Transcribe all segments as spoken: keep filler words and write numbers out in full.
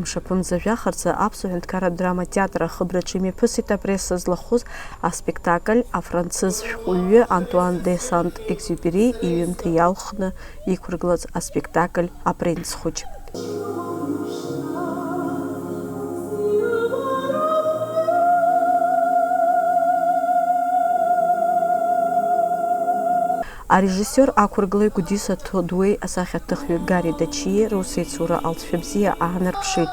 Мшаԥымза жәаха рзы Аԥсуа ҳәынҭқарратә драматеатр ахыбраҿы имҩаԥысит апресса злахәыз аспектакль афранцыз шәҟәыҩҩы Антуан де Сент-Екзиупери иҩымҭа иалхны иқәыргылаз аспектакль Апринц хәыҷ. Арежиссиор ақәыргылаҩ Гәдиса Ҭодуеи асахьаҭыхҩы Гари Дачиеи русеицура алҵшәа бзиа аанарԥшит.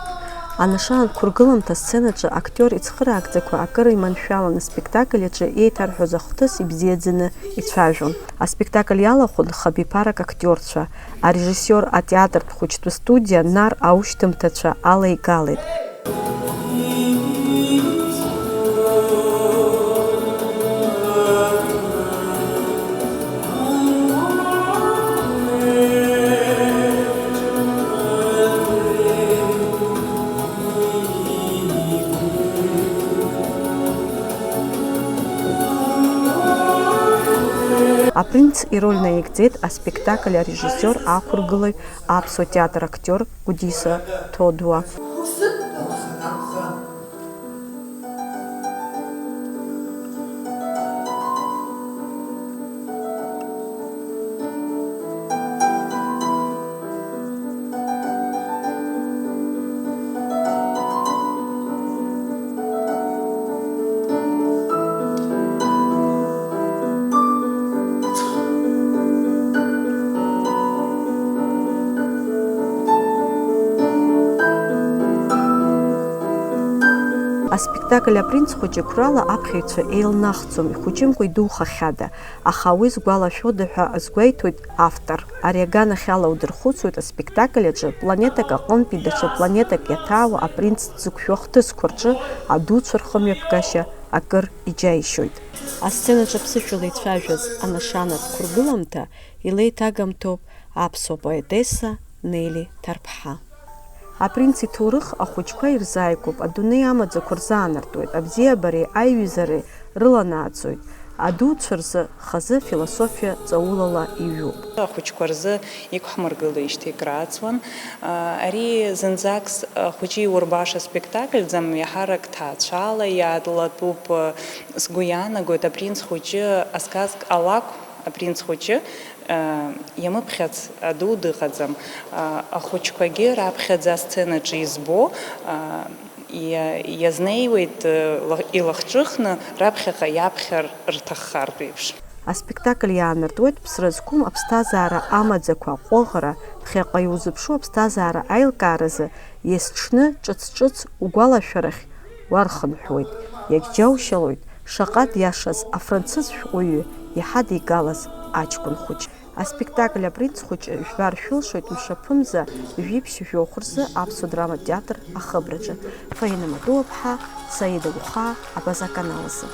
Анашаан қәыргыламҭа асценаҿы актиор ицхыраагӡақәа акыр иманшәалан, аспектакль аҿы еиҭарҳәоз ахҭыс ибзиаӡаны ицәажәон. Аспектакль иалахәын хабиԥарак актиорцәа. Арежиссиор атеатртә хәыҷтәы студиа Нар аушьҭымҭацәа алеигалеит. Апринц ироль наигӡеит аспектакль арежиссиор ақәыргылаҩ, аԥсуа театр актиор Гәдиса Ҭодуа. Аспектакль Апринц хәыҷы қәрала аԥхьаҩцәа еилнахӡом, ихәыҷымкәа идухахьада, аха уи згәалашәода ҳәа азгәеиҭоит автор. Ари аганахьала удырхәыцуеит аспектакль аҿы планетак аҟынтәи даҽа планетак иаҭаауа апринц дзықәшәо ахҭысқәа рҿы адуцәа рхымҩаԥгашьа акыр иџьаишьоит. Асценаҿы аԥсышәала ицәажәаз анашанатә қәыргыламҭа илеиҭагамҭоуп аԥсуа поетесса Нели Ҭарԥҳа. Апринц иҭоурых ахәыҷқәа ирзааигәоуп, адунеи амаӡақәа рзаанартуеит, абзиабареи аиҩызареи рыланааӡоит, адуцәа рзы хазы философиа ҵаулала ижәуп. Ахәыҷқәа рзы иқәҳмыргылеижьҭеи крааҵуан. Ари зынӡакс ахәыҷы иурбаша спектакльӡам, иаҳарак ҭаацәала иаадлатәуп. Сгәы иаанагоит, апринц хәыҷы асказка алакә, апринц хәыҷы Иамыԥхьац аду дыҟаӡам. Ахәыҷқәагьы раԥхьаӡа асценаҿы избо, иа-, иазнеиуеит, ла-, илахҿыхны раԥхьаҟа иаԥхьар рҭаххартә еиԥш. Аспектакль иаанартуеит ԥсра зқәым аԥсҭазаара амаӡақәа аҟәыӷара, ԥхьаҟа иузыԥшу аԥсҭазаара аилкааразы есҽны ҿыц-ҿыц угәалашәарахь уархынҳәуеит, иагьџьаушьалоит, шаҟа диашаз афранцыз шәҟәыҩҩы иҳадигалаз аҷкәын хәыҷ. Аспектакль Апринц хәыҷы жәбар шәылшоит мшаԥымза жәиԥшь жәохә рзы Аԥсуа драматә театр ахыбраҿы. Фаина Матуаԥҳа, Саида Гәхаа, Абаза канал азы.